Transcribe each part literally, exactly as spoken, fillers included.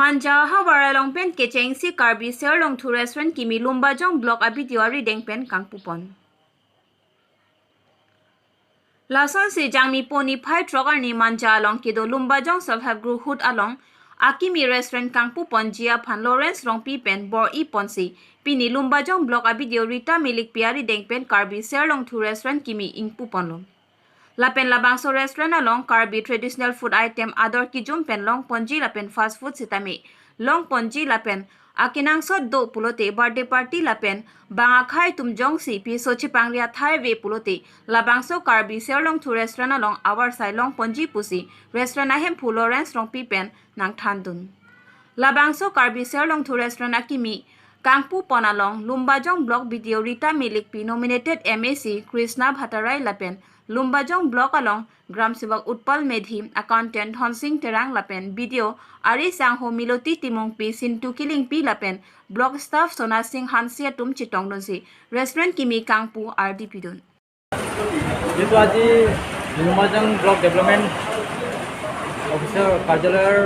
Manja havar along pen kechengsi Karbi Serlongthu Restaurant kimi Lumbajong Block a B D O arideng pen kangpupon. Lasonsi Jangmi po niphai throk arni Manja along kedo Lumbajong Self Help Group ahut along akimi restaurant kangpuponji aphan Lawrence Rongpi pen bor-iponsi pini Lumbajong Block a B D O Rita Milikpi arideng pen Karbi Serlongthu Restaurant kimi ingpuponlo. Lapen labangso restaurant along Karbi traditional food item ador kejum pen longponji lapen fast food sitame longponji lapen akenangsot do pulote birthday party lapen bang akhei atum jongsi piso chepangri athai ave pulote labangso Karbi Serlongthu Restaurant along avarsai longponji pusi restaurant ahemphu Lawrence Rongpi pen nangthandun. Labangso Karbi Serlongthu Restaurant akimi kangpupon along Lumbajong Block B D O Rita Milikpi, nominated M A C Krishna Bhattarai lapen Lumbajong Block along Gram Sevak Utpal Medhi, accountant Dhonsing Terang lapen B D O ari sangho Miloti Timungpi, Sintu Kilingpi lapen block staff Sona Singh Hanse atum chetongdunsi restaurant kimi kangpu ardi pidun. যিহেতু আজি Lumbajong block development অফিচৰ কাৰ্যালয়ৰ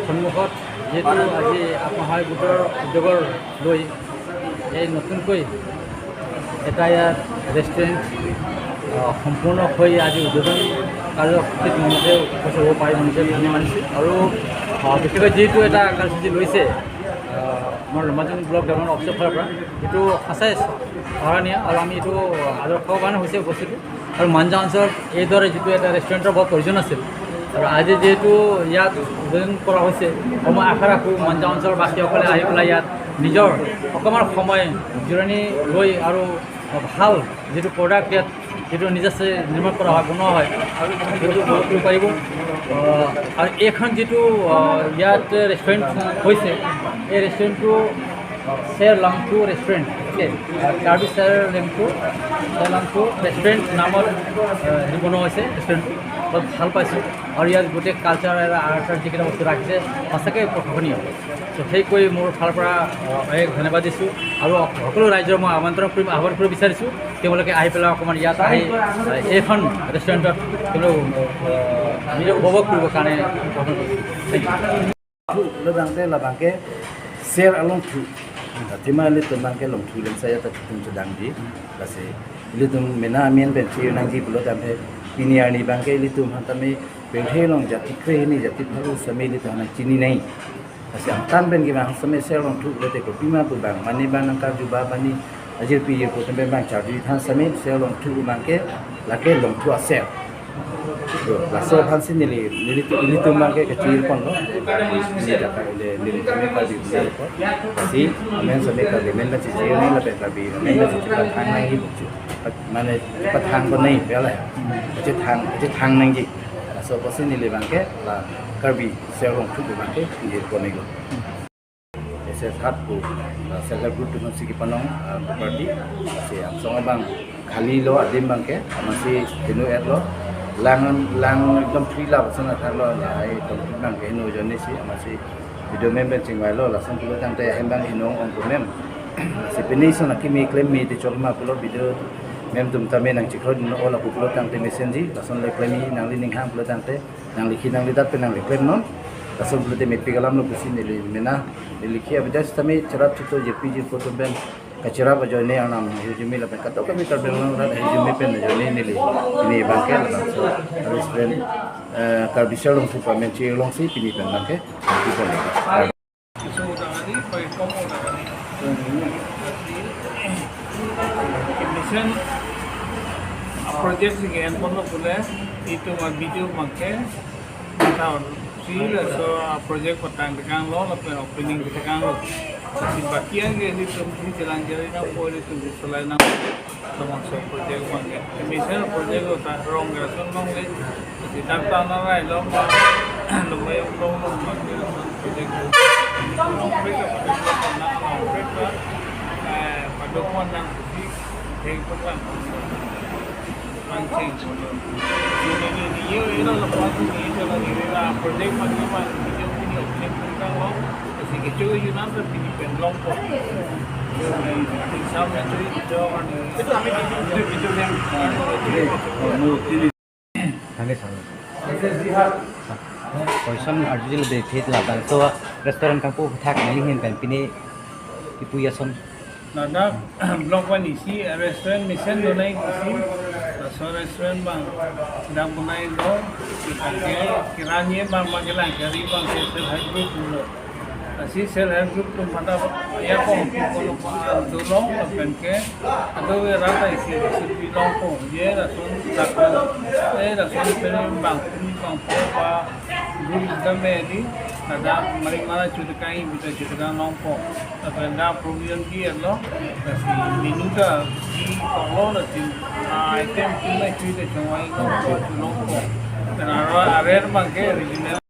সন্মুখত যিহেতু আজি আত্মসহায়ক গোটৰ উদ্যোগৰ লৈ এই নতুনকৈ এটা ইয়াত ৰেষ্টুৰেণ্ট, আহ, সম্পূৰ্ণ হৈ আজি উদ্বোধন কাৰ্যসূচীত মঞ্চে উপস্থিত হ'ব পাৰি মঞ্চে ধন্য মানিছোঁ। আৰু, আহ, বিশেষকৈ যিহেতু এটা কাৰ্যসূচী লৈছে, আহ, আমাৰ লুম্বাজং ব্লক ডেভেলপমেণ্ট অফিচৰ ফালৰ পৰা, এইটো সঁচাই সৰাহনীয় আৰু আমি এইটো আদৰ্শৱান হৈছে বস্তুটো। আৰু মাঞ্জা অঞ্চলত এইদৰে যিটো এটা ৰেষ্টুৰেণ্টৰ বহুত প্ৰয়োজন আছিল আৰু আজি যিহেতু ইয়াত উদ্বোধন কৰা হৈছে, আৰু মই আশা ৰাখোঁ মাঞ্জা অঞ্চলবাসীসকলে আহি পেলাই ইয়াত নিজৰ অকণমান সময় জিৰণি লৈ আৰু ভাল যিটো প্ৰডাক্ট ইয়াত যিটো নিজে নিৰ্মাণ কৰা হয়, বনোৱা হয়, সেইটো উপভোগ কৰিব পাৰিব। আহ, আৰু এইখন যিটো, আহ, ইয়াত ৰেষ্টুৰেণ্ট হৈছে, এই ৰেষ্টুৰেণ্টটো, আহ, চেৰ লংথু ৰেষ্টুৰেণ্ট, অ'কে, আহ, কাৰ্বি চেৰ লংথু, চেৰ লংথু ৰেষ্টুৰেণ্ট নামত, আহ, হেৰি বনোৱা হৈছে ৰেষ্টুৰেণ্টটো। বহুত ভাল পাইছোঁ। আৰু ইয়াত গোটেই কালচাৰ আৰু আৰ্টৰ যিকেইটা বস্তু ৰাখিছে, সঁচাকৈ প্ৰশংসনীয়। তো সেইকৈ মোৰ ফালৰ পৰা, আহ, অশেষ ধন্যবাদ দিছোঁ। আৰু সকলো ৰাইজৰ মই আমন্ত্ৰণ কৰিম, আহ্বান কৰিব বিচাৰিছোঁ, তেওঁলোকে আহি পেলাই অকণমান ইয়াত আহি, আহ, এইখন ৰেষ্টুৰেণ্টত তেওঁলোক, আহ, নিজে উপভোগ কৰিবৰ কাৰণে গ্ৰহণ কৰিছোঁ। Thank you. Lo tangte labangke ser alongthu. Athema ilitum abangke longthu lemsa ya ta chitum chedangji. Lasi ilitum mena amen pen chi nangji pulo tangte pini arni abangke ilitum hantame pirthe along jati kre hini jati pharo sitame ilitum nangchininei. Lasi angtan pen kevang sitame Serlongthu pulote kopima pu abang, mane abang nangkarjuba bani ajirpi jirpo atum pen abang charjuthan sitame Serlongthu abangke lake longthu aser. To, laso aphansi neli, nelitum, nelitum abangke kechirponlo. Neli ta ka-, le, neli kami Karbi punya ko. Lasi amen sitame Karbi amen ta chichirnei lapen Karbi amen ta chichirpathang nangji bukchu. Pat-, mane pathangponei pela. Chethang, chethang nangji. Laso apotsi neli abangke la Karbi Serlongthu abangke kechirponlo. Ese hat pu, uh, self help group atum si kepanong, uh, property, si angsong abang khali lo adim abangke, amatsi heno-etlo, lang, lang ekdom free la bosona tharlo, lahai complete abangke heno ajoinesi, amatsi B D O ma'am pen chingvailo, lason pulo tangte ahem abang heno ong-ong pu ma'am. Si pini son akimi klem me te chokma pulo B D O ma'am atum tame nangchiklo dino ola pulo tangte mesenji, lason le klem me nangli ninghang pulo tangte, nanglikhi nanglidat pen nangliklemnon. Lason pulote mepik alamlo pusi neli mena, neli likhi avedet sitame cherap chito jirpi jirpo atum pen kacherap ajoine arnam ahirjume lapen kadokave Karbi Anglong arat ahirjume pen ajoine neli pini abangke labangso restaurant, eh, Karbi Serlongthu pu amen chirlongsi pini pen abangke kangpupon. Iso udah kali, pakai kamu udah kali. Mission project si ke-enponlo pule, itum a-B D O abangke, tahun si laso project patang tekanglo, lapen opening tekanglo. Si baki abangke ilitum si jalan jari nangpo, ilitum si solai nang. Laso project abangke. Mission project lo ta rong ke lason longle. Jadi data na rai lo ma, lo ma yung long long ma ke lason project lo. Long project lo, project lo, na long project lo. Eh, padukon nang si, heng putang. Pansing. Ini, ini, ini, ini lo, lo, lo, ini, ini, ini, project abangke ma, ini, ini, ini, project abangke lo. Kasi kecho yun nang ta pini pen longpo. Exam na chui kecho kan. Itu kami di video, video yang, ah, ini. Sange, sange. Koison arjulode phit labangso restaurant kangpu thak nanghin pen pini kipu ason. Ladak block one isi restaurant mesen donai isi, laso restaurant abang dak bonai lo, ke keranye abang, abang kelang keri abang ke self help group lo. Lasi self help group atum pada ya kong kono pa dolong lapen ke ado we rata isi isi longpo je lason dak lo. Eh, lason pen bang kuni bang po pa guru kita me di ada mari mara chutekai bita chutekai longpo. Lapen dak provision di lo, lasi menu ta di koklo lasi item tum me chutekai chongwai longpo chulongpo. Dan aro arer abang ke regional